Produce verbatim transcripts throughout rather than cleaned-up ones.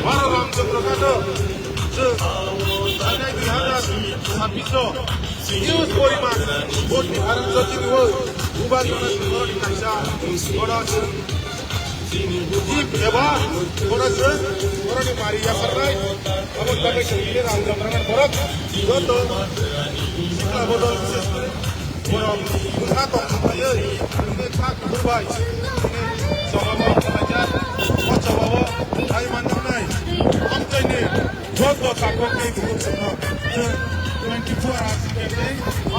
Baro Ramchandra Ghat o chwng thanai dui hazar sabbish o huge poriman vote ni pharang jotini o bubagrano chwng borokni kaisa oro chwng tip eba oro chwng borokni mari yapharnai. Abo bagwi chwng tini Ramchandra Ghat borok joto sikla bodol bises khe borok bwkha tong khaplaiwi tini kha kuphur bai tini chobabo khlaijak. O chobabo hai manjaknai amchaini joto takhuk tei bukhuk chwngno chwng twenty-four hours ni bagwi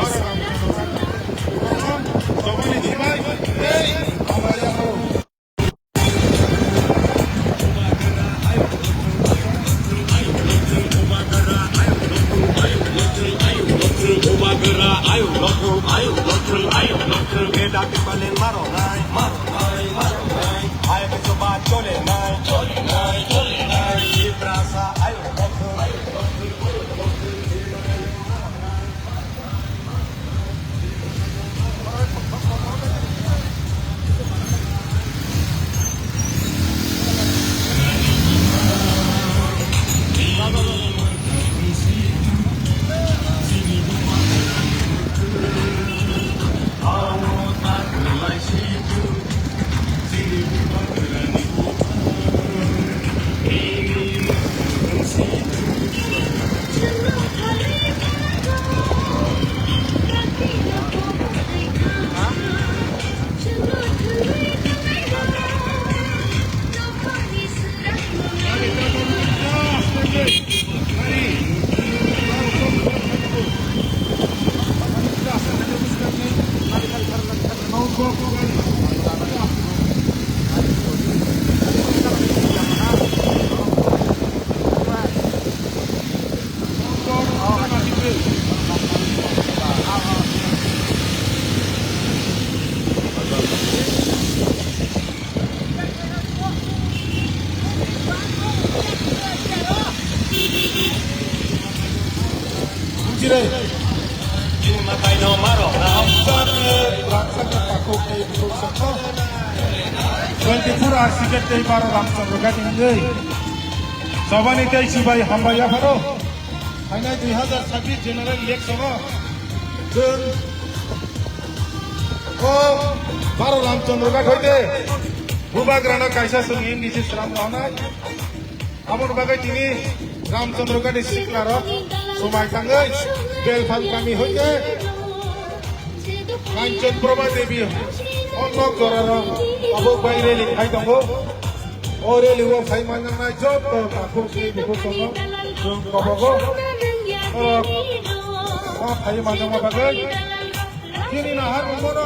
oro Ramchandra Ghat borokno chobani thwibai tei hambai yapharo. Twenty-four hours ticket tei baro Ramchandra Ghat wngwi. Chobani tei sibai hambai yapharo. Phainai dui hazar sabbish general election o chwng o baro Ramchandra Ghat hoite bubagrano kaisa chwng M D C swnam rohornai. Aboni bagwi tini Ramchandra Ghat ni sikla rok somai tangwi Belphang kami hoite Kanchan Prabha Devi o nok jora rok tabuk bai rally khai tongo. O rally o phai manjaknai joto takhuk tei bukhuk tongo chwng kobogo. Norok o phai manjakma bagwi chini nahar rok bono